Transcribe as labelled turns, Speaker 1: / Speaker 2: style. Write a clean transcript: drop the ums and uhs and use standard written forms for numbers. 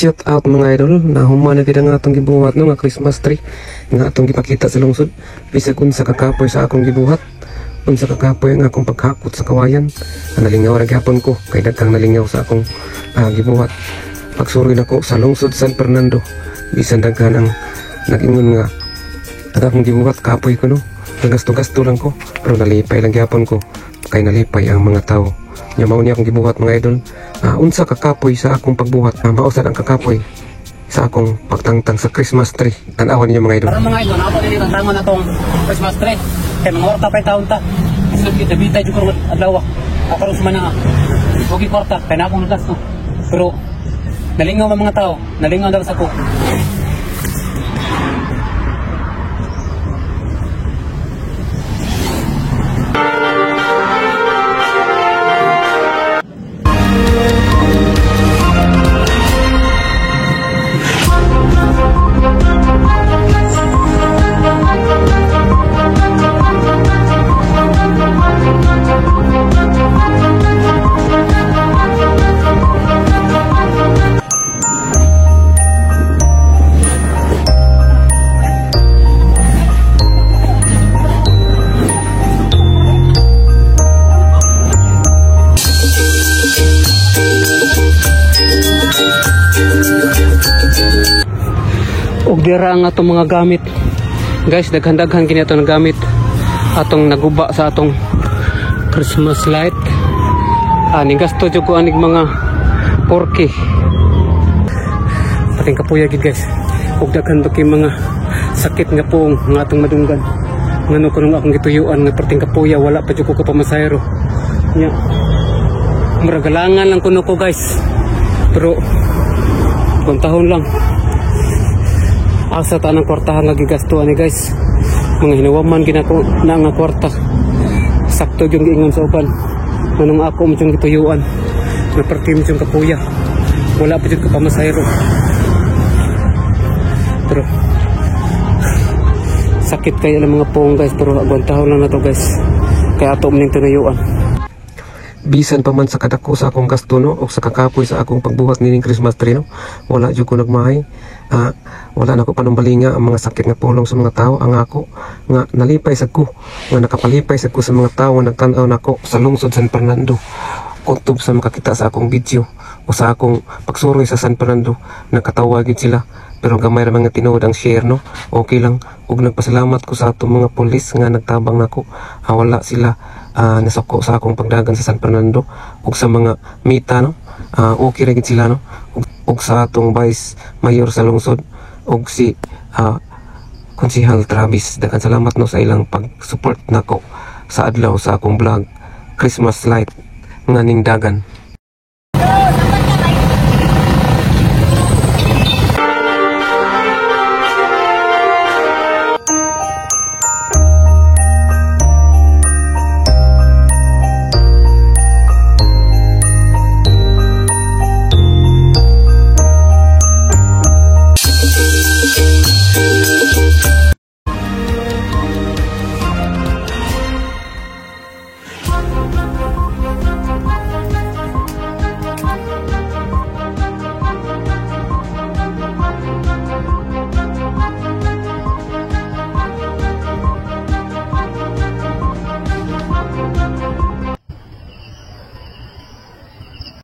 Speaker 1: Shout out, mga idol, nahuman na gid ang atong gibuhat, no, nga Christmas tree nga atong gipakita sa lungsod. Bisag unsa kakapoy sa akong gibuhat, unsa kakapoy ang akong paghakot sa kawayan, nalingaw ra gyapon ko kay daghang nalingaw sa akong gibuhat. Pagsuroy nako sa lungsod San Fernando, bisan daghan ang nag-ingon nga ang akong gibuhat kapoy ko, no, nagasto-gasto lang ko, pero nalipay lang gyapon ko kay nalipay ang mga tao. Nya mao ni akong gibuhat, mga idol. Unsa kakapoy sa akong pagbuhat, mao sad ang kakapoy sa akong pagtangtang sa Christmas tree. Tan-awan ninyo, mga idol.
Speaker 2: Karon, mga idol, ako dili tantangon na tong Christmas tree. Kay mga kwarta pa taon ta. Isod kita bitay jud karon adlaw. Ako ron sumana nga. Bugi kwarta kay na akong nagasto. Pero nalingaw man mga tao, nalingaw daw sa ko. Ug dira ang atong mga gamit. Guys, daghan-daghan kini atong gamit. Atong naguba sa atong Christmas light. Ani gasto jud ko anig mga 4K. Pating kapuya gid, guys. Ug daghan ba kay mga sakit nga puong nga atong madunggan. Ngano kuno akong gituyuan nga perting kapuya, wala pa jud ko kapamasayro. Nya. Murag galangan lang kuno ko, guys. Pero kung tahon lang. Asa ta ng kwartahan nga gigasto ani, guys? Mga hinawaman ginako na nga kwarta. Sakto yung giingon sa uban. Nganong ako mo yung gituyuan nga perti mo yung kapuya. Wala pa jud ko pamasayro. Pero sakit kayo ng mga puong, guys, pero agwantahon lang na to, guys. Kaya ato man ning tinuyuan.
Speaker 1: Bisan pa man sa kadako sa akong gasto, no, o sa kakapoy sa akong pagbuhat nining Christmas tree, no, wala jud ko nagmahay. Wala na ko panumbalinga ang mga sakit nga pulong sa mga tao. Ang ako nga nalipay sad ko nga nakapalipay sad ko sa mga tao nga nagtan-aw nako sa lungsod San Fernando. Kutob sa makakita sa akong video o sa akong pagsuroy sa San Fernando, nakatawa gid sila, pero gamay ra mga tinuod ang share, no. Okay lang ug nagpasalamat ko sa atong mga pulis nga nagtabang nako. Wala sila nasuko sa akong pagdagan sa San Fernando ug sa mga mita, no. Okay ra gid sila, no, ug sa atong vice mayor sa lungsod ug si Konsihal Travis, daghan salamat, no, sa ilang pag-support nako sa adlaw sa akong vlog Christmas light nga ning dagan.